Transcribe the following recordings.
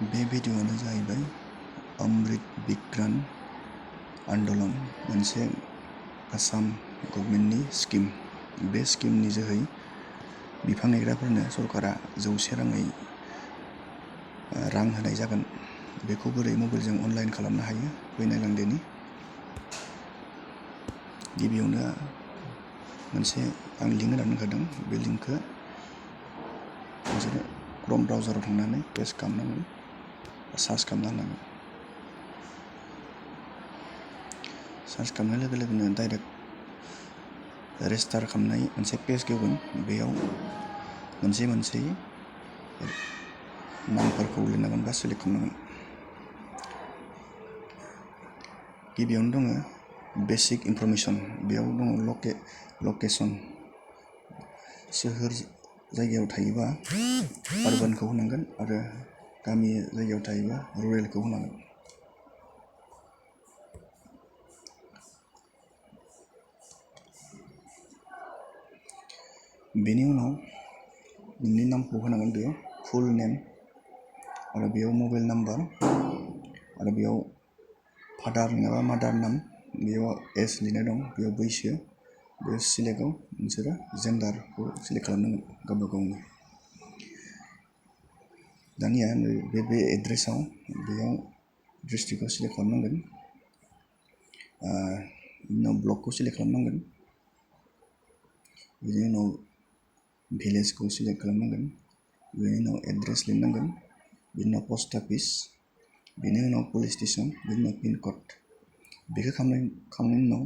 बे भिडिअ'आनो जाहैबाय अमृत बिज्ञान आन्दलन, मोनसे आसाम गभर्नमेन्टनि स्किम। बे स्किमनि जोहै बिफां गायग्राफोरनो सरकारा 100 राङै रां होनाय जागोन। बेखौ बोरै मबाइलजों अनलाइन खालामनो हायो फै नायलांदोनि। गिबियावनो मोनसे आं लिंक होनानै दोनखादों। बे लिंकखौ नोंसोरो क्रोम ब्राउजाराव थांनानै पेस्ट खालामनांगोन, सार्च खालामना होनांगोन। सार्च खालामनाय लोगो लोगोनो डाइरेक्ट रेजिस्टार खालामनाय मोनसे पेज गेवगोन। बेयाव मोनसे नामफोरखौ लिरनांगोन बा सेलेक्ट खालामनांगोन। गिबियावनो दङ बेसिक इनफरमेसन। बेयाव दङ लकेसन। सोहोर जायगायाव थायोबा आरबानखौ होनांगोन आरो गामि जायगायाव थायोबा रुरेलखौ होनांगोन। बेनि उनाव नोंनि नामखौ होनांगोन बेयाव फुल नेम आरो बेयाव मबाइल नाम्बार आरो बेयाव फादार नङाबा मादार नाम, बेयाव एज लिरनाय दं, बेयाव बैसो, बेयाव सिलेक्टआव नोंसोरो जेन्डारखौ सिलेक्ट खालामनांगोन गावबा गावनि। दानिया बे एड्रेसाव बेयाव डिस्ट्रिक्टखौ सिलेक्ट खालामनांगोन। बिनि उनाव ब्लकखौ सिलेक्ट खालामनांगोन। बिनि उनाव भिलेजखौ सिलेक्ट खालामनांगोन। बिनि उनाव एड्रेस लिरनांगोन। बिनि उनाव पस्ट अफिस, बिनि उनाव पुलिस स्टेसन, बिनि उनाव पिन कड। बेखौ खालामनायनि उनाव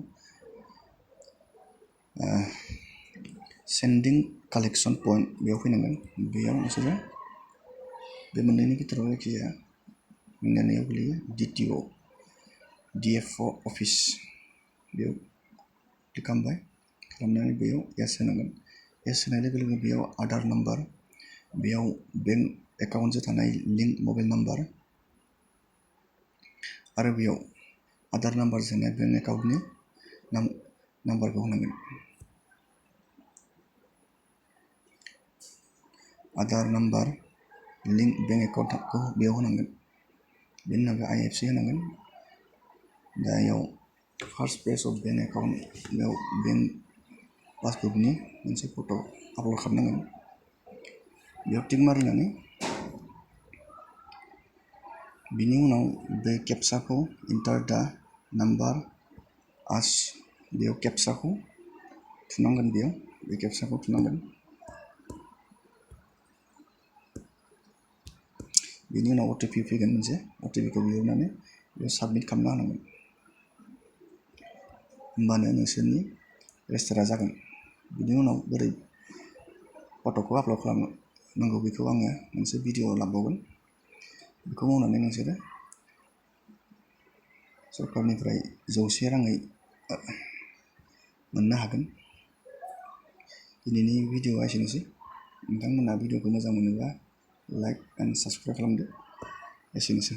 सेन्डिं कालेक्सन पइन्ट बेयाव फैनांगोन। बेयाव नोंसोरो बे मोननैनि गेजेराव जायखिजाया नोंनियाव गोलैयो DTO DFO अफिस, बेयाव क्लिक खालामबाय। खालामनानै बेयाव एस होनांगोन। एस होनाय लोगो लोगो बेयाव आधार नाम्बार, बेयाव बेंक एकाउन्टजों थानाय लिंक मबाइल नाम्बार आरो बेयाव आधार नाम्बारजों थानाय बेंक एकाउन्टनि नाम्बारखौ होनांगोन। आधार नाम्बार लिंक बेंक एकाउन्टखौ बेयाव होनांगोन। बेनि उनाव IFSC होनांगोन। दा बेयाव first page of bank account, बेयाव बेंक पासबुकनि मोनसे फट' आपल'ड खालामनांगोन। बेयाव टिक मारिनानै बिनि उनाव बे केपचाखौ इन्टार दा नाम्बार आस, बेयाव केपचाखौ थुनांगोन। बेयाव बे केपचाखौ थुनांगोन। बिनि उनाव OTP फैगोन मोनसे, OTPखौ बिहरनानै बेयाव साबमिट खालामना होनांगोन। होमबानो नोंसोरनि रेजिस्टारा जागोन। बिनि उनाव बोरै फट'खौ आपल'ड खालामनांगौ बेखौ आङो मोनसे भिडिअ लाबावगोन। बेखौ मावनानै नोंसोरो सरकारनिफ्राय 100 राङै मोननो हागोन। दिनैनि भिडिअआ एसेनोसै। नोंथांमोना भिडिअखौ मोजां मोनोब्ला लाइक एन्ड साबस्क्राइब खालामदो। एसेनोसै।